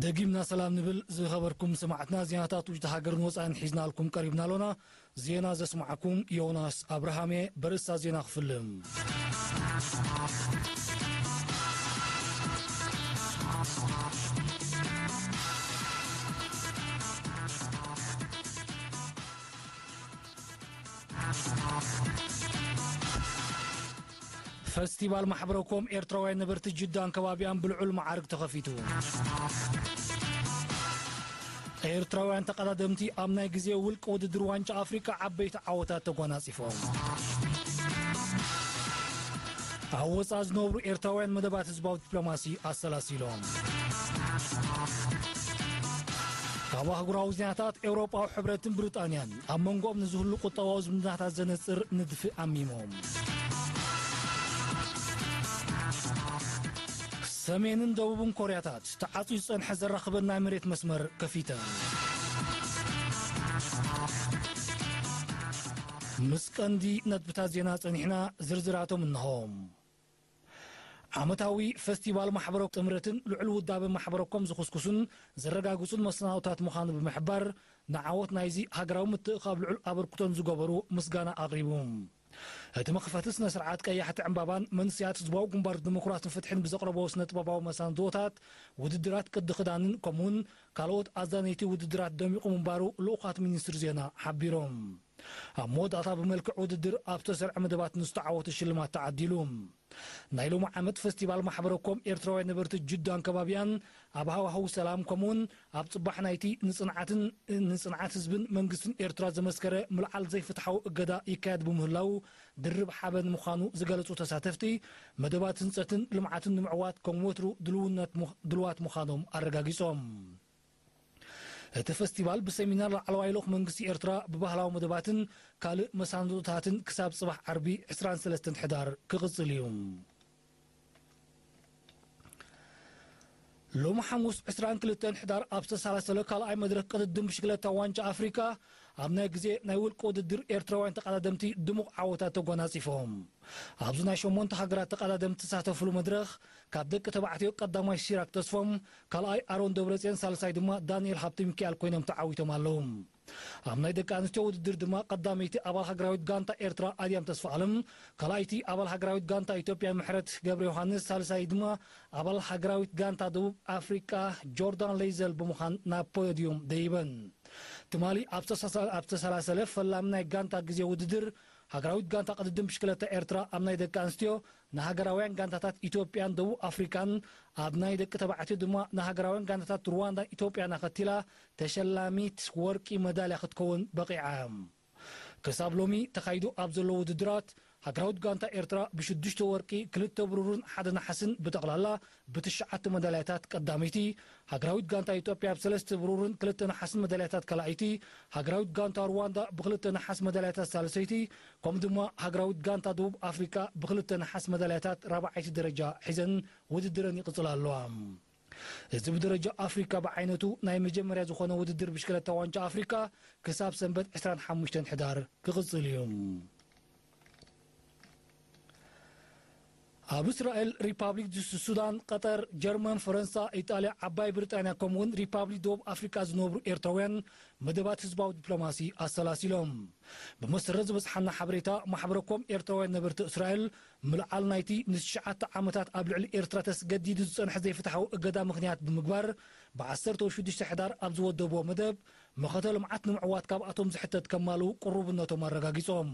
ደጊምና ሰላም ንብል። ዝኸበርኩም ሰማዕትና፣ ዜናታት ውሽጢ ሃገርን ወጻእን ሒዝናልኩም ቀሪብና ኣሎና። ዜና ዘስማዓኩም ዮናስ ኣብርሃም እየ። በርእስታ ዜና ክፍልም። ፈስቲቫል ማሕበረ ኮም ኤርትራውያን ነበርቲ ጅዳን ከባቢኣን ብልዑል መዓርግ ተኸፊቱ። ኤርትራውያን ተቐዳደምቲ ኣብ ናይ ግዜ ውልቂ ውድድር ዋንጫ ኣፍሪቃ ዓበይቲ ዓወታት ተጓናጺፎም። ኣብ ወጻኢ ዝነብሩ ኤርትራውያን መደባት ህዝባዊ ዲፕሎማሲ ኣሰላሲሎም። ካብ ኣህጉራዊ ዜናታት፣ ኤውሮጳዊ ሕብረትን ብሪጣንያን ኣብ መንጎኦም ንዝህሉ ቁጠባዊ ዝምድናታት ዘነጽር ንድፊ ኣሚሞም። ሰሜንን ደቡብን ኮርያታት ተዓጽዩ ዝጸንሐ ዘራኽበን ናይ መሬት መስመር ከፊተን። ምስ ቀንዲ ነጥብታት ዜና ጸኒሕና፣ ዝርዝራቶም እንሆ። ዓመታዊ ፈስቲቫል ማሕበረ ጥምረትን ልዑል ውዳበ ማሕበረ ኮም ዝኹስኩሱን ዘረጋግጹን መሰናዶታት ምዃኑ ብምሕባር፣ ንዓወት ናይዚ ሃገራዊ ምትእኽኻብ ልዑል ኣበርክቶን ዝገበሩ ምስጋና ኣቕሪቡ። እቲ መኽፈቲ ስነ ስርዓት ቀያሕቲ ዕምባባን መንእሰያት ህዝባዊ ግንባር ዲሞክራስን ፍትሕን ብዘቕረቦ ስነ ጥበባዊ መሰናዶታት፣ ውድድራት ቅዲ ክዳንን ከምኡውን ካልኦት ኣዛነይቲ ውድድራት ደሚቑ ምንባሩ ልኡኻት ሚኒስትሪ ዜና ሓቢሮም። ኣብ መወዳእታ ብመልክዕ ውድድር ኣብ ዝተሰርዐ መደባት ንዝተዓወቱ ሽልማት ተዓዲሉ። ናይ ሎሚ ዓመት ፈስቲቫል ማሕበረ ኮም ኤርትራውያን ነበርቲ ጅዳን ከባቢኣን ኣብ ሃዋህው ሰላም ከምኡውን ኣብ ጽባሕ ናይቲ ንጽንዓትን ንጽንዓት ህዝብን መንግስትን ኤርትራ ዘመስከረ ምልዓል ዘይፍትሓዊ እገዳ ይካየድ ብምህላው ድርብ ሓበን ምዃኑ ዝገለጹ ተሳተፍቲ፣ መደባት ህንጸትን ልምዓትን ንምዕዋት ከም ወትሩ ድልውነት ምኽ-፣ ድልዋት ምዃኖም ኣረጋጊጾም። እቲ ፈስቲቫል ብሰሚናር ላዕለዋይ ልኡኽ መንግስቲ ኤርትራ ብባህላዊ መደባትን ካልእ መሰናድኦታትን ክሳብ ጽባሕ ዓርቢ ዕስራን ሰለስተን ሕዳር ክቕጽል እዩ። ሎሚ ሓሙስ ዕስራን ክልተን ሕዳር ኣብ ዝተሰላሰለ ካልኣይ መድረኽ ቅድድም ብሽክለታ ዋንጫ ኣፍሪካ ኣብ ናይ ግዜ ናይ ውልቂ ውድድር ኤርትራውያን ተቐዳደምቲ ድሙቕ ዓወታት ተጓናጺፎም። ኣብዚ ናይ ሸሞንተ ሃገራት ተቐዳደምቲ ዝተሳተፍሉ መድረኽ ካብ ደቂ ተባዕትዮ ቀዳማይ ሲራክ ተስፎም፣ ካልኣይ ኣሮን ደብረጽዮን፣ ሳልሳይ ድማ ዳንኤል ሃብተ ሚካኤል ኮይኖም ተዓዊቶም ኣለዉ። ኣብ ናይ ደቂ ኣንስትዮ ውድድር ድማ ቀዳመይቲ ኣባል ሃገራዊት ጋንታ ኤርትራ ኣድያም ተስፋኣለም፣ ካልኣይቲ ኣባል ሃገራዊት ጋንታ ኢትዮጵያ ምሕረት ገብረ ዮሃንስ፣ ሳልሳይ ድማ ኣባል ሃገራዊት ጋንታ ደቡብ ኣፍሪቃ ጆርዳን ሌይዘል ብምዃን ናብ ፖድዩም ደይበን። ትማሊ ኣብ ዝተሳሳ-፣ ኣብ ዝተሰላሰለ ፈላሚ ናይ ጋንታ ግዜ ውድድር፣ ሃገራዊት ጋንታ ቅድድም ብሽክለታ ኤርትራ ኣብ ናይ ደቂ ኣንስትዮ ንሃገራውያን ጋንታታት ኢትዮጵያን ደቡብ ኣፍሪካን፣ ኣብ ናይ ደቂ ተባዕትዮ ድማ ንሃገራውያን ጋንታታት ሩዋንዳን ኢትዮጵያን ኣኸቲላ ተሸላሚት ወርቂ መዳልያ ክትከውን በቒዓ። ክሳብ ሎሚ ተኻይዱ ኣብ ዘሎ ውድድራት፣ ሃገራዊት ጋንታ ኤርትራ ብሽዱሽተ ወርቂ፣ ክልተ ብሩርን ሓደ ነሓስን ብጠቕላላ ብትሽዓተ መዳልያታት ቀዳመይቲ፣ ሃገራዊት ጋንታ ኢትዮጵያ ብሰለስተ ብሩርን ክልተ ነሓስን መዳልያታት ካልኣይቲ፣ ሃገራዊት ጋንታ ሩዋንዳ ብክልተ ነሓስ መዳልያታት ሳልሰይቲ፣ ከምኡ ድማ ሃገራዊት ጋንታ ደቡብ ኣፍሪቃ ብክልተ ነሓስ መዳልያታት ራብዓይቲ ደረጃ ሒዘን ውድድረን ይቕጽላ ኣለዋ። እዚ ብደረጃ ኣፍሪካ ብዓይነቱ ናይ መጀመርያ ዝኾነ ውድድር ብሽክለታ ዋንጫ ኣፍሪካ ክሳብ ሰንበት ዕስራን ሓሙሽተን ሕዳር ክቕጽል እዩ። ኣብ እስራኤል፣ ሪፓብሊክ ሱዳን፣ ቀጠር፣ ጀርመን፣ ፈረንሳ፣ ኢጣልያ፣ ዓባይ ብሪጣንያ ከምኡውን ሪፓብሊክ ደቡብ ኣፍሪካ ዝነብሩ ኤርትራውያን መደባት ህዝባዊ ዲፕሎማሲ ኣሰላሲሎም። ብመሰረት ዝበጽሓና ሓበሬታ፣ ማሕበረ ኮም ኤርትራውያን ነበርቲ እስራኤል ምልዓል ናይቲ ንትሽዓተ ዓመታት ኣብ ልዕሊ ኤርትራ ተስገዲዱ ዝጸንሐ ዘይፍትሓዊ እገዳ ምኽንያት ብምግባር፣ ብዓሰርተ ሽዱሽተ ሕዳር ኣብ ዝወደብዎ መደብ፣ መኸተ ልምዓት ንምዕዋት ካብኣቶም ዝሕተት ከማልኡ ቅሩብነቶም ኣረጋጊጾም።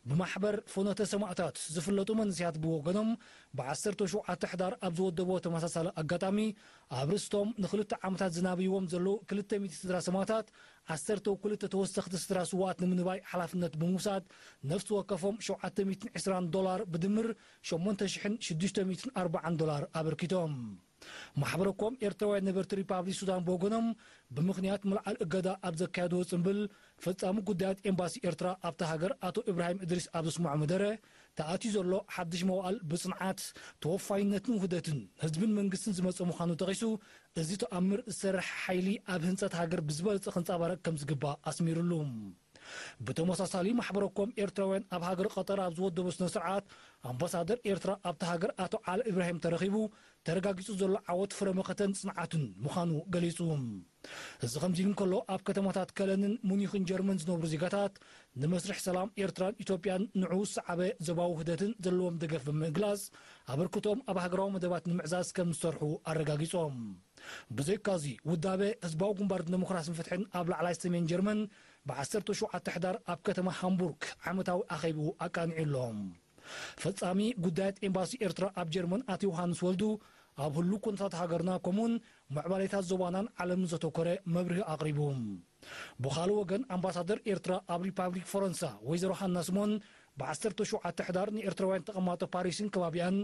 ብማሕበር ፍኖተ ሰማእታት ዝፍለጡ መንእሰያት ብወገኖም፣ ብዓሰርተ ሸውዓተ ሕዳር ኣብ ዝወደብዎ ተመሳሳሊ ኣጋጣሚ፣ ኣብ ርስቶም ንኽልተ ዓመታት ዝናብይዎም ዘለዉ ክልተ ሚእቲ ስድራ ሰማእታት፣ ዓሰርተ ክልተ ተወሰኽቲ ስድራ ስውኣት ንምንባይ ሓላፍነት ብምውሳድ፣ ነፍሲ ወከፎም ሸውዓተ ሚእትን ዕስራን ዶላር፣ ብድምር ሸሞንተ ሽሕን ሽዱሽተ ሚእትን ኣርባዓን ዶላር ኣበርኪቶም። ማሕበረ ኮም ኤርትራውያን ነበርቲ ሪፓብሊክ ሱዳን ብወገኖም፣ ብምኽንያት ምልዓል እገዳ ኣብ ዘካየድዎ ጽምብል፣ ፈጻሚ ጉዳያት ኤምባሲ ኤርትራ ኣብታ ሃገር ኣቶ ኢብራሂም እድሪስ ኣብ ዘስምዖ መደረ፣ ተኣትዩ ዘሎ ሓድሽ መዋእል ብጽንዓት፣ ተወፋይነትን ውህደትን ህዝብን መንግስትን ዝመጸ ምዃኑ ጠቒሱ፣ እዚ ተኣምር ዝሰርሕ ሓይሊ ኣብ ህንጸት ሃገር ብዝበለጸ ክንጸባረቕ ከም ዝግባእ ኣስሚሩሉ። ብተመሳሳሊ ማሕበረ ኮም ኤርትራውያን ኣብ ሃገር ቀጠር ኣብ ዝወደቦ ስነ ስርዓት ኣምባሳደር ኤርትራ ኣብቲ ሃገር ኣቶ ዓሊ ኢብራሂም ተረኺቡ ተረጋጊጹ ዘሎ ዓወት ፍረ መኸተን ጽንዓትን ምዃኑ ገሊጹ። እዚ ከምዚ ኢሉ እንከሎ ኣብ ከተማታት ከለንን ሙኒኽን ጀርመን ዝነብሩ ዜጋታት ንመስርሕ ሰላም ኤርትራን ኢትዮጵያን ንዑ ዝሰዓበ ዞባዊ ውህደትን ዘለዎም ደገፍ ብምግላጽ ኣበርክቶም ኣብ ሃገራዊ መደባት ንምዕዛዝ ከም ዝሰርሑ ኣረጋጊጾም። ብዘይካዚ ውዳበ ህዝባዊ ግንባር ንደሞክራስን ፍትሕን ኣብ ላዕላይ ሰሜን ጀርመን ብዓሰርተ ሸውዓተ ሕዳር ኣብ ከተማ ሃምቡርግ ዓመታዊ ኣኼብኡ ኣቃኒዑ ኣሎ። ፈጻሚ ጉዳያት ኤምባሲ ኤርትራ ኣብ ጀርመን ኣቶ ዮሃንስ ወልዱ ኣብ ህሉ ኩነታት ሃገርና ከምኡውን ምዕባሌታት ዞባናን ዓለምን ዘተኮረ መብርሂ ኣቕሪቡ። ብኻልእ ወገን ኣምባሳደር ኤርትራ ኣብ ሪፓብሊክ ፈረንሳ ወይዘሮ ሃና ስሞን ብዓሰርተ ሸውዓተ ሕዳር ንኤርትራውያን ተቐማጦ ፓሪስን ከባቢኣን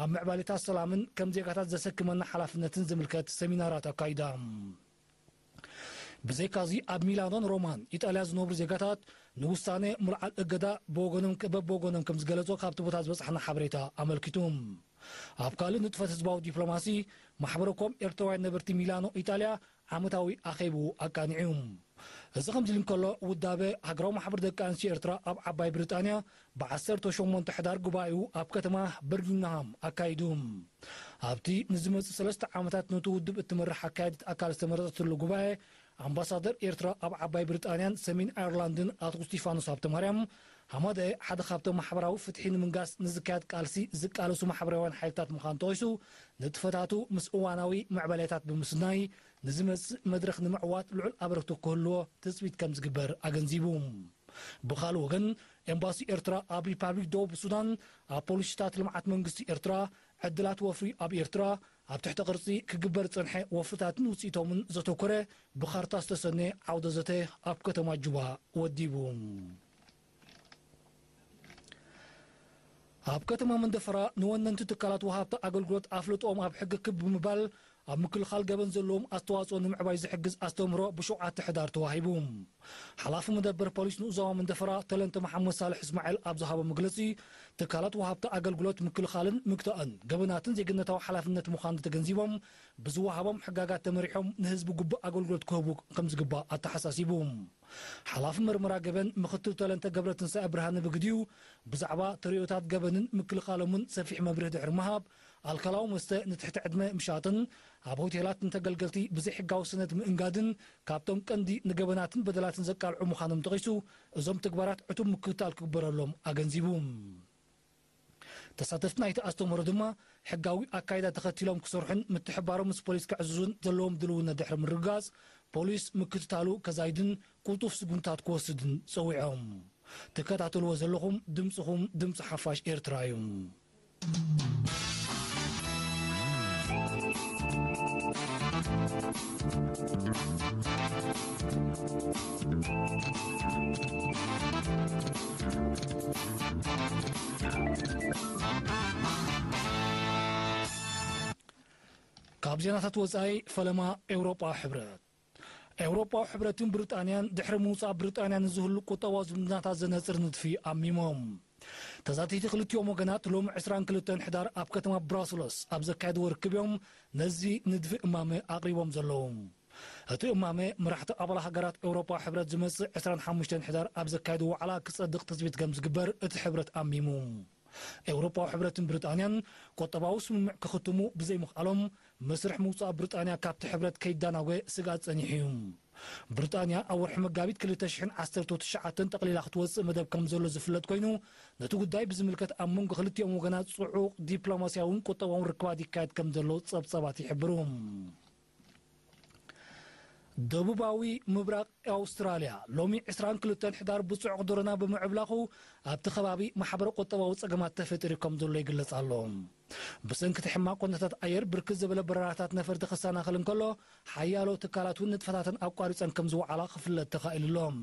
ኣብ ምዕባሌታት ሰላምን ከም ዜጋታት ዘሰክመና ሓላፍነትን ዝምልከት ሰሚናራት ኣካይዳ። ብዘይካዚ ኣብ ሚላኖን ሮማን ኢጣልያ ዝነብሩ ዜጋታት ንውሳነ ምልዓል እገዳ ብወገኖም በብወገኖም ከም ዝገለጾ ካብቲ ቦታ ዝበጻሕና ሓበሬታ ኣመልኪቱ። ኣብ ካልእ ንጥፈት ህዝባዊ ዲፕሎማሲ ማሕበረ ኮም ኤርትራውያን ነበርቲ ሚላኖ ኢጣልያ ዓመታዊ ኣኼብኡ ኣቃኒዑ። እዚ ከምዚ ኢሉ እንከሎ ውዳበ ሃገራዊ ማሕበር ደቂ ኣንስትዮ ኤርትራ ኣብ ዓባይ ብሪጣንያ ብዓሰርተ ሸሞንተ ሕዳር ጉባኤኡ ኣብ ከተማ በርሚንግሃም ኣካይዱ። ኣብቲ ንዝመጽእ ሰለስተ ዓመታት ነቲ ውድብ እትመርሕ ኣካያዲት ኣካል ዝተመረጸትሉ ጉባኤ ኣምባሳደር ኤርትራ ኣብ ዓባይ ብሪጣንያን ሰሜን ኣየርላንድን ኣቶ ስቲፋኖስ ሃብተማርያም ሃማደ ሓደ ካብቶም ማሕበራዊ ፍትሒ ንምንጋስ ንዝካየድ ቃልሲ ዝቃለሱ ማሕበራውያን ሓይልታት ምዃኑ ተወይሱ ንጥፈታቱ ምስ እዋናዊ ምዕባሌታት ብምስናይ ንዝመጽእ መድረኽ ንምዕዋት ልዑል ኣበርክቶ ክህልዎ ትጽቢት ከም ዝግበር ኣገንዚቡ። ብኻልእ ወገን ኤምባሲ ኤርትራ ኣብ ሪፓብሊክ ደቡብ ሱዳን ኣብ ፖሊሲታት ልምዓት መንግስቲ ኤርትራ ዕድላት ወፍሪ ኣብ ኤርትራ ኣብ ትሕቲ ቅርጺ ክግበር ዝጸንሐ ወፍርታትን ውጽኢቶምን ዘተኮረ ብኻርታ ዝተሰነ ዓውደ ዘተ ኣብ ከተማ ጁባ ወዲቡ። ኣብ ከተማ መንደፈራ ንወነንቲ ትካላት ወሃብቲ ኣገልግሎት ኣፍልጦኦም ኣብ ሕጊ ክብ ብምባል ኣብ ምክልኻል ገበን ዘለዎም ኣስተዋፅኦ ንምዕባይ ዝሕግዝ ኣስተምህሮ ብሸውዓተ ሕዳር ተዋሂቡ። ሓላፊ መደበር ፖሊስ ንኡዛዋ መንደፈራ ተለንተ መሓመድ ሳልሕ እስማዒል ኣብ ዝሃቦ መግለፂ ትካላት ወሃብቲ ኣገልግሎት ምክልኻልን ምግታእን ገበናትን ዜግነታዊ ሓላፍነት ምዃኑ ተገንዚቦም ብዝወሃቦም ሕጋጋት ተመሪሖም ንህዝቢ ግቡእ ኣገልግሎት ክህቡ ከምዝግባእ ኣተሓሳሲቡ። ሓላፊ መርመራ ገበን ምኽትል ተለንተ ገብረትንሳኤ ብርሃነ ብግዲኡ ብዛዕባ ተርእዮታት ገበንን ምክልኻሎምን ሰፊሕ መብርሂ ድሕሪ ምሃብ ኣልኮላዊ መስተ ንትሕቲ ዕድመ ምሻጥን ኣብ ሆቴላት ንተገልገልቲ ብዘይሕጋዊ ሰነድ ምእንጋድን ካብቶም ቀንዲ ንገበናትን በደላትን ዘቃልዑ ምዃኖም ጠቒሱ እዞም ተግባራት ዕቱብ ምክትታል ክግበረሎም ኣገንዚቡ። ተሳተፍቲ ናይቲ ኣስተምህሮ ድማ ሕጋዊ ኣካይዳ ተኸቲሎም ክሰርሑን ምትሕባሮም ምስ ፖሊስ ክዕዝዙን ዘለዎም ድልውነት ድሕሪ ምርግጋፅ ፖሊስ ምክትታሉ ከዛይድን ቅልጡፍ ስጉምታት ክወስድን ፀዊዖም። ትከታተልዎ ዘለኹም ድምፅኹም ድምፂ ሓፋሽ ኤርትራ እዩ። ካብ ዜናታት ወጻኢ ፈለማ ኤውሮጳ ሕብረት ኤውሮጳዊ ሕብረትን ብሪጣንያን ድሕሪ ምውጻእ ብሪጣንያ ንዝህሉ ቁጠባዊ ዝምድናታት ዘነጽር ንድፊ ኣሚሞም። ተዛተይቲ ክልቲኦም ወገናት ሎሚ ዕስራን ክልተን ሕዳር ኣብ ከተማ ብራስለስ ኣብ ዘካየድዎ ርክብ እዮም ነዚ ንድፊ እማመ ኣቕሪቦም ዘለዉ። እቲ እማመ መራሕቲ ኣባል ሃገራት ኤውሮጳ ሕብረት ዝመጽእ ዕስራን ሓሙሽተን ሕዳር ኣብ ዘካየድዎ ዋዕላ ክጸድቕ ትጽቢት ከም ዝግበር እቲ ሕብረት ኣሚሙ። ኤውሮጳዊ ሕብረትን ብሪጣንያን ቁጠባዊ ስምምዕ ክኽትሙ ብዘይምኽኣሎም መስርሕ ምውጻእ ብሪጣንያ ካብቲ ሕብረት ከይዳናጎ ስግኣት ጸኒሑ እዩ። ብሪጣንያ ኣብ ወርሒ መጋቢት ክልተ ሽሕን ዓሰርተ ትሽዓተን ጠቕሊላ ክትወጽእ መደብ ከም ዘሎ ዝፍለጥ ኮይኑ ነቲ ጉዳይ ብዝምልከት ኣብ መንጎ ክልቲኦም ወገናት ጽዑቕ ዲፕሎማስያውን ቁጠባውን ርክባት ይካየድ ከም ዘሎ ጸብጸባት ይሕብሩ። ደቡባዊ ምብራቕ ኣውስትራልያ ሎሚ ዕስራን ክልተን ሕዳር ብጽዑቕ ደሮና ብምዕብላኹ ኣብቲ ከባቢ ማሕበረ ቁጠባዊ ጸገማት ተፈጢሩ ከም ዘሎ ይግለጽ ኣሎ። ብሰንኪ እቲ ሕማቕ ኩነታት ኣየር ብርክት ዝበለ በረራታት ነፈርቲ ክሰናኸል እንከሎ ሓያሎ ትካላት እውን ንጥፈታተን ኣቋሪጸን ከም ዝወዓላ ክፍለጥ ተኻኢሉ ኣሎ።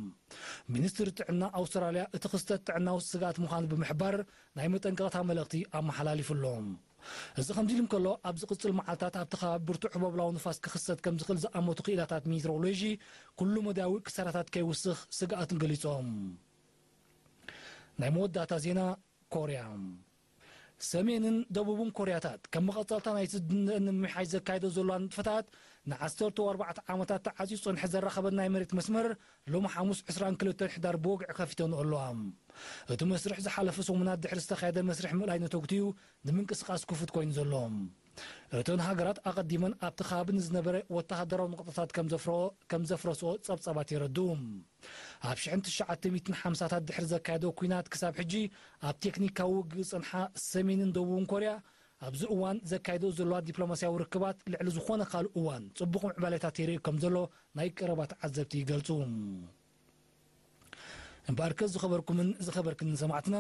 ሚኒስትሪ ጥዕና ኣውስትራልያ እቲ ክስተት ጥዕናዊ ስግኣት ምዃኑ ብምሕባር ናይ መጠንቀቕታ መልእኽቲ ኣመሓላሊፉ ኣሎ። እዚ ከምዚ ኢሉ እንከሎ ኣብ ዝቕጽል መዓልታት ኣብቲ ከባቢ ብርቱዕ ህቦብላዊ ንፋስ ክኽሰት ከም ዝኽእል ዝኣመቱ ክኢላታት ሜትሮሎጂ ኩሉ መዳያዊ ክሳራታት ከይውስኽ ስግኣትን ገሊጾም። ናይ መወዳእታ ዜና ኮርያ። ሰሜንን ደቡብን ኮርያታት ከም መቐጸልታ ናይቲ ዝድነን ንምምሕያሽ ዘካየዶ ዘለዋ ንጥፈታት፣ ንዓሰርተ ኣርባዕተ ዓመታት ተዓጽዩ ዝጸንሐ ዘራኸበን ናይ መሬት መስመር፣ ሎሚ ሓሙስ ዕስራን ክልተን ሕዳር ብወግዒ ከፊተንኦ ኣለዋ። እቲ መስርሕ ዝሓለፈ ሰሙናት ድሕሪ ዝተኻየደ መስርሕ ምእላይ ነተጉትዩ ንምንቅስቓስ ክፉት ኮይኑ ዘሎ። እተን ሃገራት ኣቐዲመን ኣብቲ ከባቢ ንዝነበረ ወተሃደራዊ ነቑጣታት ከም ዘፍረኦ-፣ ከም ዘፍረስኦ ጸብጻባት የረድኡ። ኣብ ሽሕን ትሽዓተ ሚእትን ሓምሳታት ድሕሪ ዘካየዶ ኲናት ክሳብ ሕጂ ኣብ ቴክኒካዊ ውግእ ዝጸንሓ ሰሜንን ደቡብን ኮርያ ኣብዚ እዋን ዘካየዶ ዘለዋ ዲፕሎማስያዊ ርክባት ልዕሊ ዝኾነ ካልእ እዋን ጽቡቕ ምዕባለታት የርኢ ከም ዘሎ ናይ ቀረባ ተዓዘብቲ ይገልጹ። እምበኣርከ ዝኸበርኩምን ዝኸበርክንን ሰማዕትና፣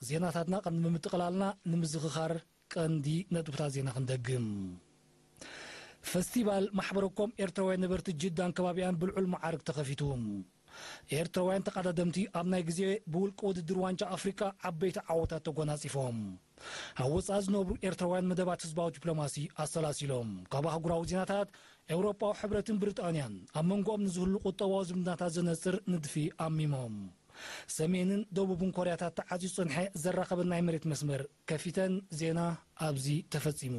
ዜናታትና ቅድሚ ምጥቕላልና ንምዝኽኻር ቀንዲ ነጥብታት ዜና ክንደግም። ፈስቲቫል ማሕበረ ኮም ኤርትራውያን ነበርቲ ጅዳን ከባቢኣን ብልዑል መዓርግ ተኸፊቱ። ኤርትራውያን ተቐዳደምቲ ኣብ ናይ ግዜ ብውልቂ ውድድር ዋንጫ ኣፍሪቃ ዓበይቲ ዓወታት ተጎናጺፎም። ኣብ ወጻኢ ዝነብሩ ኤርትራውያን መደባት ህዝባዊ ዲፕሎማሲ ኣሰላሲሎም። ካብ ኣህጉራዊ ዜናታት፣ ኤውሮጳዊ ሕብረትን ብሪጣንያን ኣብ መንጎኦም ንዝህሉ ቁጠባዊ ዝምድናታት ዘነጽር ንድፊ ኣሚሞም። ሰሜንን ደቡብን ኮርያታት ተዓጽዩ ዝጸንሐ ዘራኸበን ናይ መሬት መስመር ከፊተን። ዜና ኣብዚ ተፈጺሙ።